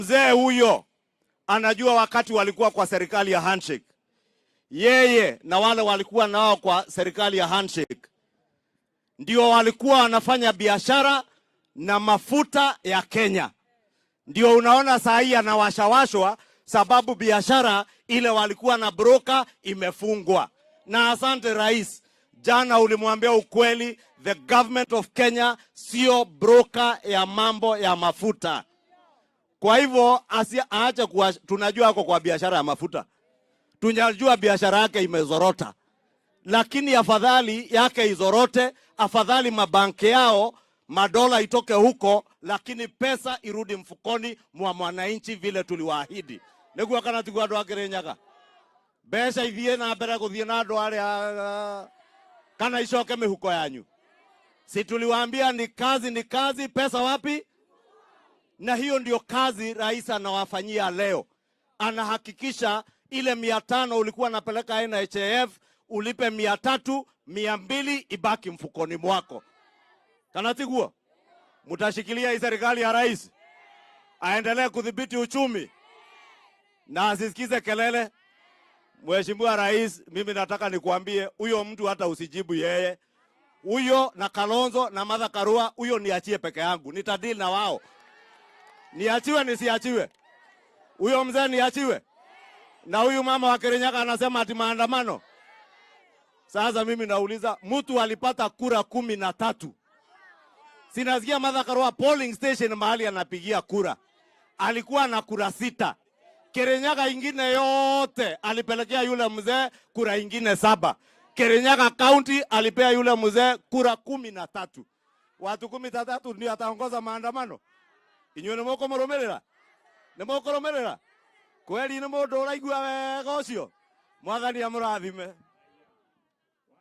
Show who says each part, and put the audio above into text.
Speaker 1: Mzee huyo anajua wakati walikuwa kwa serikali ya handshake, yeye na wale walikuwa nao kwa serikali ya handshake ndio walikuwa wanafanya biashara na mafuta ya Kenya. Ndio unaona saa hii anawashawashwa, sababu biashara ile walikuwa na broker imefungwa. Na asante rais, jana ulimwambia ukweli, the government of Kenya sio broker ya mambo ya mafuta. Kwa hivyo aache kuwa, tunajua ako kwa biashara ya mafuta, tunajua biashara yake imezorota, lakini afadhali yake izorote, afadhali mabanki yao madola itoke huko, lakini pesa irudi mfukoni mwa mwananchi vile tuliwaahidi. Niguo kana tiguo andu a Kirinyaga? Mbeca ithie na mbere guthie na andu aria kana icoke mihuko yanyu? Si tuliwaambia ni kazi, ni kazi, pesa wapi? Na hiyo ndio kazi rais anawafanyia leo. Anahakikisha ile 500 ulikuwa napeleka NHIF ulipe 300, 200 ibaki mfukoni mwako. Kana tiguo? Mtashikilia hii serikali ya rais aendelee kudhibiti uchumi na asisikize kelele. Mheshimiwa Rais, mimi nataka nikuambie, huyo mtu hata usijibu yeye, huyo na Kalonzo na Martha Karua, huyo niachie peke yangu, nitadeal na wao. Niachiwe nisiachiwe? Huyo mzee niachiwe? Na huyu mama wa Kirinyaga anasema ati maandamano. Sasa mimi nauliza, mtu alipata kura 13. Sinasikia Martha Karua polling station mahali anapigia kura alikuwa na kura 6. Kirinyaga ingine yote alipelekea yule mzee kura ingine 7. Kirinyaga County alipea yule mzee kura 13. Watu 13 ndio ataongoza maandamano. Inyuĩ nĩ mũkũmũrũmĩrĩra? Nĩ mũkũrũmĩrĩra? Kweli nĩ mũndũ ũraigua wega ũcio? Mwathani amũrathime.